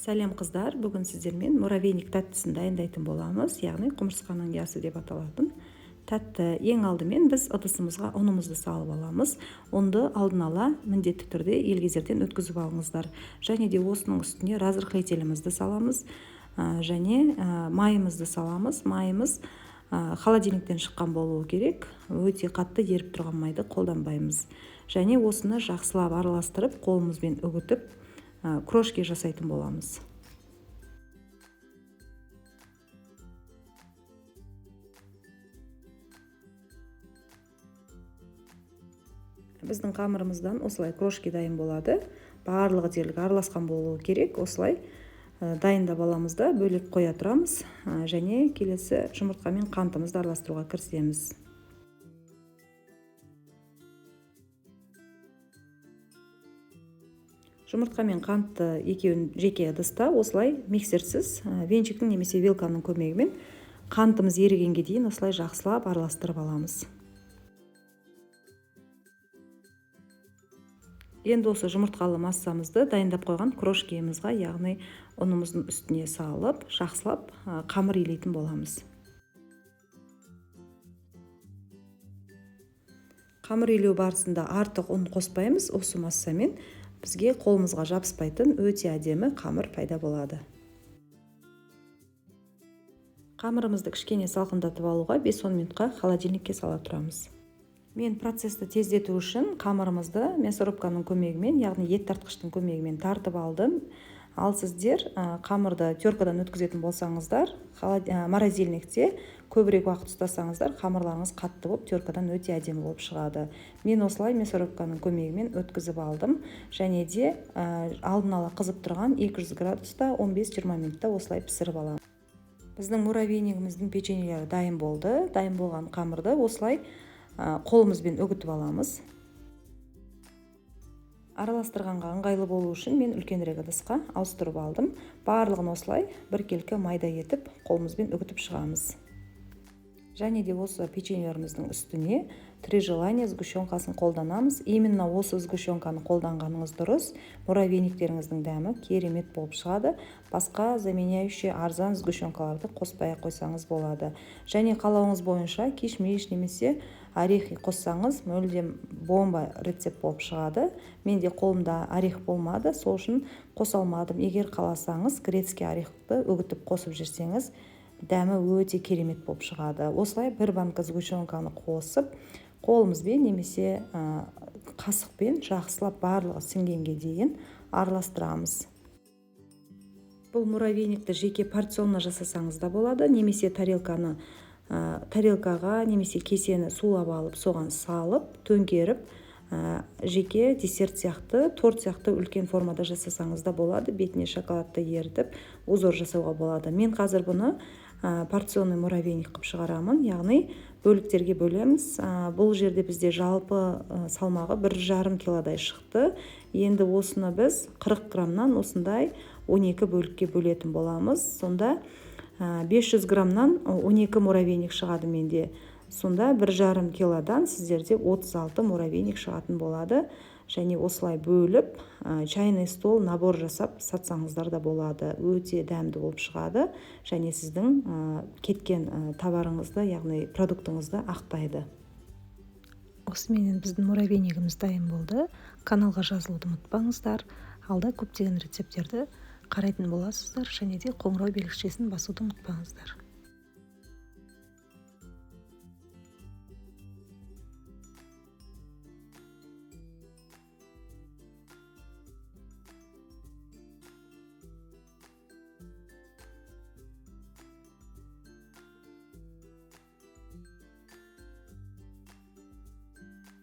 Сәлем, қыздар! Бүгін сіздермен муравейник тәттісін дайындайтын боламыз, яғни құмырсқаның ұясы деп аталатын тәтті. Ең алдымен біз ыдысымызға ұнымызды салып аламыз. Ұнды алдын ала міндетті түрде елгезерден өткізіп алыңыздар. Және де осының үстіне разрыхлителімізді саламыз және майымызды саламыз. Майымыз холодильниктен шыққан болуы керек, өте қатты еріп тұрған майды қолданбаймыз. Және осыны жақсылап араластырып, қолымызбен үгітіп, крошки жасайтын боламыз. Біздің қамырымыздан осылай крошки дайын болады. Барлығы дерлік араласқан болуы керек. Осылай дайындап аламыз да, бөлек қоя тұрамыз. Және келесі жұмыртқа мен қантымызды араластыруға кірісеміз. Жұмыртқа мен қантты екеуін жеке ыдыста осылай миксерсіз, венчиктің немесе вилканың көмегімен қантымыз ерігенге дейін осылай жақсылап араластырып аламыз. Енді осы жұмыртқалы массамызды дайындап қойған крошкемізға, яғни ұнымыздың үстіне салып, жақсылап қамыр илейтін боламыз. Қамыр илеу барысында артық ұн қоспаймыз. Осы массамен бізге қолымызға жабыспайтын өте әдемі қамыр пайда болады. Қамырымызды кішкене салқындатып алуға 5-10 минутқа холодильникке сала тұрамыз. Мен процесті тездету үшін қамырымызды мясорубканың көмегімен, яғни ет тартқыштың көмегімен тартып алдым. Ал сіздер қамырды теркадан өткізетін болсаңыздар, морозильникте көбірек уақыт ұстасаңыздар, қамырларыңыз қатты болып, теркадан өте әдемі болып шығады. Мен осылай мясорубканың көмегімен өткізіп алдым. Және де алдын ала қызып тұрған 200 градуста 15-20 минутта осылай пісіріп аламын. Біздің муравейнигіміздің печеньелері дайын болды. Дайын болған қамырды осылай қолымызбен үгітіп аламыз. Араластырғанға ыңғайлы болу үшін мен үлкенірек ыдысқа ауыстырып алдым. Барлығын осылай біркелкі майда етіп қолымызбен үгітіп шығамыз. Және де осы печеньелеріміздің үстіне Три желания сгущенкасын қолданамыз. Именно осы сгущенканы қолданғаныңыз дұрыс. Муравейниктеріңіздің дәмі керемет болып шығады. Басқа заменяющий арзан сгущенкаларды қоспай қойсаңыз болады. Және қалауыңыз бойынша кишмиш немесе орехи қоссаңыз, мүлдем бомба рецепт болып шығады. Менде қолымда орех болмады, сол үшін қоса алмадым. Егер қаласаңыз, грецкий орехты үгітіп қосып жіберсеңіз, дәмі өте керемет болып шығады. Осылай бір банка сгущенканы қосып, қолымызбен немесе қасықпен жақсылап барлығы сіңгенге дейін араластырамыз. Бұл муравейникті жеке порционно жасасаңыз да болады, немесе тарелкаға немесе кесені сулап алып, соған салып, төңкеріп, жеке десерт сияқты, торт сияқты үлкен формада жасасаңыз да болады. Бетіне шоколадты ерітіп, узор жасауға болады. Мен қазір бұны порционный муравейник қылып шығарамын, яғни бөліктерге бөлеміз. Бұл жерде бізде жалпы салмағы 1,5 килодай шықты. Енді осыны біз 40 граммнан осындай 12 бөлікке бөлетін боламыз. Сонда 500 граммнан 12 муравейник шығады менде. Сонда 1,5 килодан сіздерде 36 муравейник шығатын болады. Және осылай бөліп, чайный стол набор жасап сатсаңыздар да болады. Өте дәмді болып шығады және сіздің кеткен товарыңызды, яғни продуктыңызды ақтайды. Осыменен біздің муравейнигіміз дайын болды. Каналға жазылуды ұмытпаңыздар. Алда көптеген рецепттерді қарайтын боласыздар және де қоңырау белгішесін басуды ұмытпаңыздар.